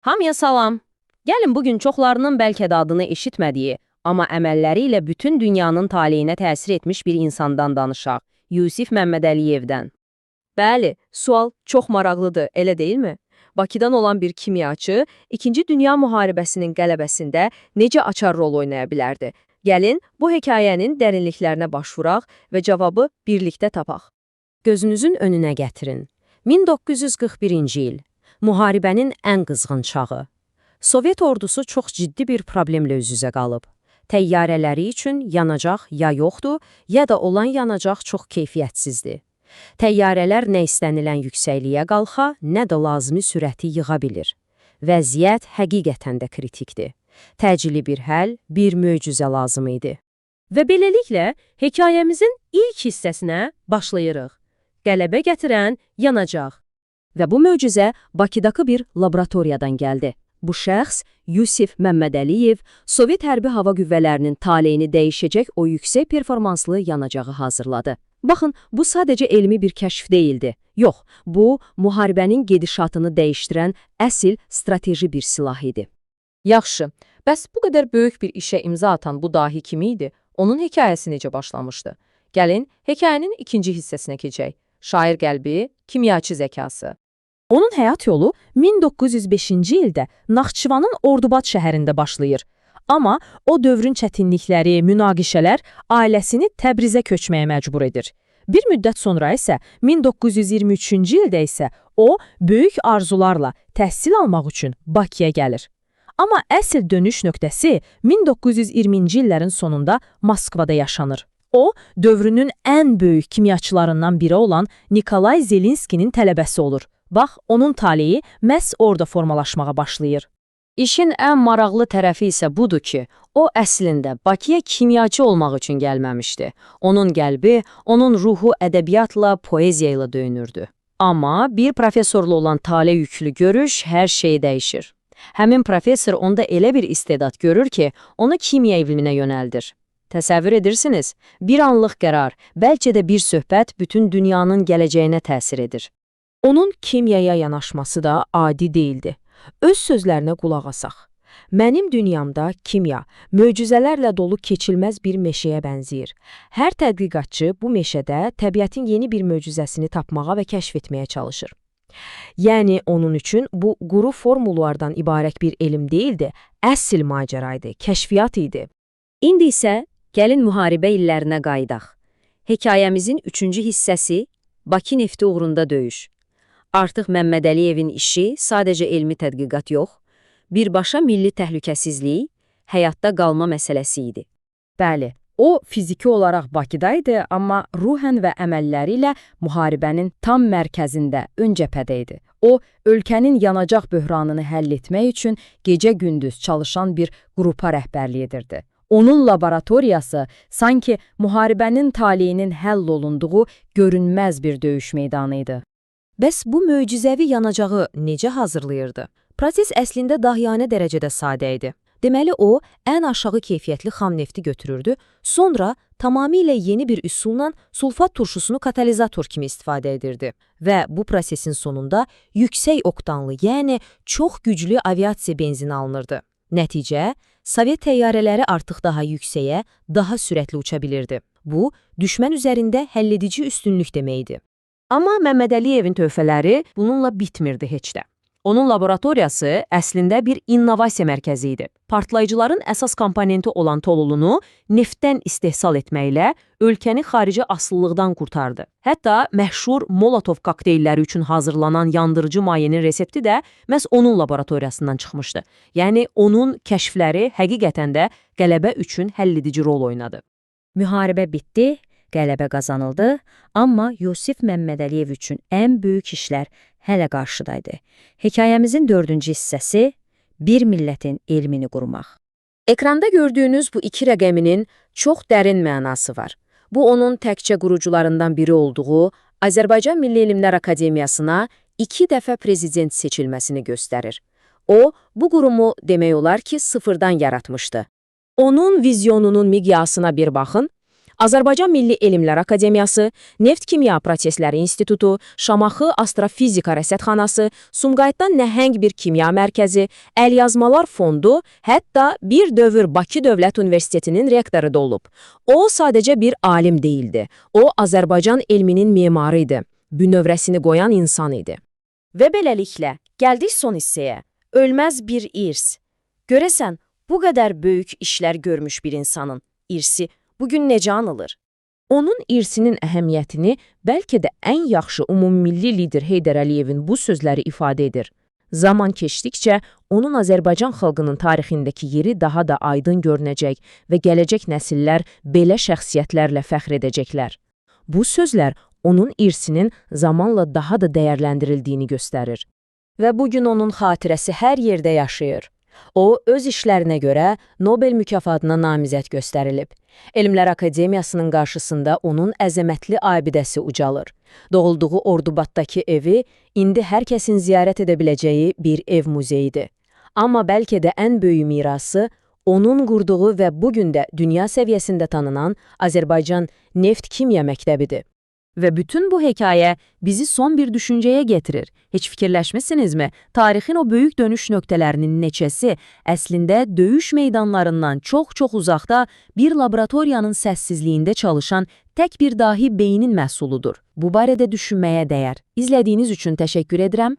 Hamıya salam. Gəlin bugün çoxlarının bəlkə də adını eşitmədiyi, amma əməlləri ilə bütün dünyanın taleyinə təsir etmiş bir insandan danışaq. Yusif Məmmədəliyevdən. Bəli, sual çox maraqlıdır, elə deyilmi? Bakıdan olan bir kimyaçı İkinci Dünya Müharibəsinin qələbəsində necə açar rol oynaya bilərdi? Gəlin, bu hekayənin dərinliklərinə başvuraq və cavabı birlikdə tapaq. Gözünüzün önünə gətirin. 1941-ci il. Müharibənin ən qızğın çağı. Sovet ordusu çox ciddi bir problemlə üz-üzə qalıb. Təyyarələri üçün yanacaq ya yoxdur, ya da olan yanacaq çox keyfiyyətsizdir. Təyyarələr nə istənilən yüksəkliyə qalxa, nə də lazımi sürəti yığa bilir. Vəziyyət həqiqətən də kritikdir. Təcili bir həll, bir möcüzə lazım idi. Və beləliklə, hekayəmizin ilk hissəsinə başlayırıq. Qələbə gətirən yanacaq. Və bu möcüzə Bakıdakı bir laboratoriyadan gəldi. Bu şəxs Yusif Məmmədəliyev, Sovet Hərbi Hava Qüvvələrinin taleyini dəyişəcək o yüksək performanslı yanacağı hazırladı. Baxın, bu sadəcə elmi bir kəşf deyildi. Yox, bu, müharibənin gedişatını dəyişdirən əsil strateji bir silah idi. Yaxşı, bəs bu qədər böyük bir işə imza atan bu dahi kim idi? Onun hekayəsi necə başlamışdı? Gəlin, hekayənin ikinci hissəsinə keçək. Şair qəlbi, kimyaçı zəkası. Onun həyat yolu 1905-ci ildə Naxçıvanın Ordubad şəhərində başlayır. Amma o dövrün çətinlikləri, münaqişələr ailəsini Təbrizə köçməyə məcbur edir. Bir müddət sonra isə 1923-cü ildə isə o böyük arzularla təhsil almaq üçün Bakıya gəlir. Amma əsl dönüş nöqtəsi 1920-ci illərin sonunda Moskvada yaşanır. O, dövrünün ən böyük kimyaçılarından biri olan Nikolay Zelinskinin tələbəsi olur. Bax, onun taleyi məhz orada formalaşmağa başlayır. İşin ən maraqlı tərəfi isə budur ki, o əslində Bakıya kimyaçı olmaq üçün gəlməmişdi. Onun qəlbi, onun ruhu ədəbiyyatla, poeziya ilə döyünürdü. Amma bir professorla olan tale yüklü görüş hər şeyi dəyişir. Həmin professor onda elə bir istedad görür ki, onu kimya elminə yönəldir. Təsəvvür edirsiniz, bir anlıq qərar, bəlkə də bir söhbət bütün dünyanın gələcəyinə təsir edir. Onun kimyaya yanaşması da adi deyildi. Öz sözlərinə qulaq asaq. Mənim dünyamda kimya möcüzələrlə dolu keçilməz bir meşəyə bənzəyir. Hər tədqiqatçı bu meşədə təbiətin yeni bir möcüzəsini tapmağa və kəşf etməyə çalışır. Yəni onun üçün bu quru formullardan ibarət bir elm deyildi, əsl macəra idi, kəşfiyyat idi. İndi isə gəlin müharibə illərinə qayıdaq. Hekayəmizin üçüncü hissəsi Bakı nefti uğrunda döyüş. Artıq Məmmədəliyevin işi sadəcə elmi tədqiqat yox, birbaşa milli təhlükəsizlik, həyatda qalma məsələsi idi. Bəli, o fiziki olaraq Bakıda idi, amma ruhən və əməlləri ilə müharibənin tam mərkəzində, ön cəbhədə idi. O, ölkənin yanacaq böhranını həll etmək üçün gecə-gündüz çalışan bir qrupa rəhbərlik edirdi. Onun laboratoriyası sanki müharibənin taleyinin həll olunduğu görünməz bir döyüş meydanı idi. Bəs bu möcüzəvi yanacağı necə hazırlayırdı? Proses əslində dahiyanə dərəcədə sadə idi. Deməli o, ən aşağı keyfiyyətli xam nefti götürürdü, sonra tamamilə yeni bir üsulla sulfat turşusunu katalizator kimi istifadə edirdi. Və bu prosesin sonunda yüksək oktanlı, yəni çox güclü aviasiya benzini alınırdı. Nəticə, Sovet təyyarələri artıq daha yüksəyə, daha sürətli uça bilirdi. Bu, düşmən üzərində həlledici üstünlük deməkdir. Amma Məmmədəliyevin töhfələri bununla bitmirdi heç də. Onun laboratoriyası əslində bir innovasiya mərkəzi idi. Partlayıcıların əsas komponenti olan tolulunu neftdən istehsal etməklə ölkəni xarici asılılıqdan qurtardı. Hətta məşhur Molotov kokteylləri üçün hazırlanan yandırıcı mayenin resepti də məhz onun laboratoriyasından çıxmışdı. Yəni onun kəşfləri həqiqətən də qələbə üçün həlledici rol oynadı. Müharibə bitdi, qələbə qazanıldı, amma Yusif Məmmədəliyev üçün ən böyük işlər hələ qarşıdaydı. Hekayəmizin dördüncü hissəsi bir millətin elmini qurmaq. Ekranda gördüyünüz bu iki rəqəminin çox dərin mənası var. Bu, onun təkcə qurucularından biri olduğu Azərbaycan Milli Elmlər Akademiyasına 2 dəfə prezident seçilməsini göstərir. O, bu qurumu demək olar ki, sıfırdan yaratmışdı. Onun vizyonunun miqyasına bir baxın. Azərbaycan Milli Elmlər Akademiyası, Neft Kimya Prosesləri İnstitutu, Şamaxı Astrofizika Rəsədxanası, Sumqayıtda nəhəng bir kimya mərkəzi, Əlyazmalar Fondu, hətta bir dövr Bakı Dövlət Universitetinin rektoru da olub. O sadəcə bir alim deyildi. O Azərbaycan elminin memarı idi. Bünövrəsini qoyan insan idi. Və beləliklə, gəldik son hissəyə. Ölməz bir irs. Görəsən, bu qədər böyük işlər görmüş bir insanın irsi bugün necə anılır? Onun irsinin əhəmiyyətini bəlkə də ən yaxşı ümummilli lider Heydər Əliyevin bu sözləri ifadə edir. Zaman keçdikcə onun Azərbaycan xalqının tarixindəki yeri daha da aydın görünəcək və gələcək nəsillər belə şəxsiyyətlərlə fəxr edəcəklər. Bu sözlər onun irsinin zamanla daha da dəyərləndirildiyini göstərir. Və bugün onun xatirəsi hər yerdə yaşayır. O, öz işlərinə görə Nobel mükafatına namizəd göstərilib. Elmlər Akademiyasının qarşısında onun əzəmətli abidəsi ucalır. Doğulduğu Ordubad'dakı evi indi hər kəsin ziyarət edə biləcəyi bir ev muzeyidir. Amma bəlkə də ən böyük mirası onun qurduğu və bu gün də dünya səviyyəsində tanınan Azərbaycan Neft Kimya Məktəbidir. Və bütün bu hekayə bizi son bir düşüncəyə getirir. Heç fikirləşmisinizmi? Tarixin o böyük dönüş nöqtələrinin neçəsi əslində döyüş meydanlarından çox-çox uzaqda bir laboratoriyanın səssizliyində çalışan tək bir dahi beynin məhsuludur. Bu barədə düşünməyə dəyər. İzlədiyiniz üçün təşəkkür edirəm.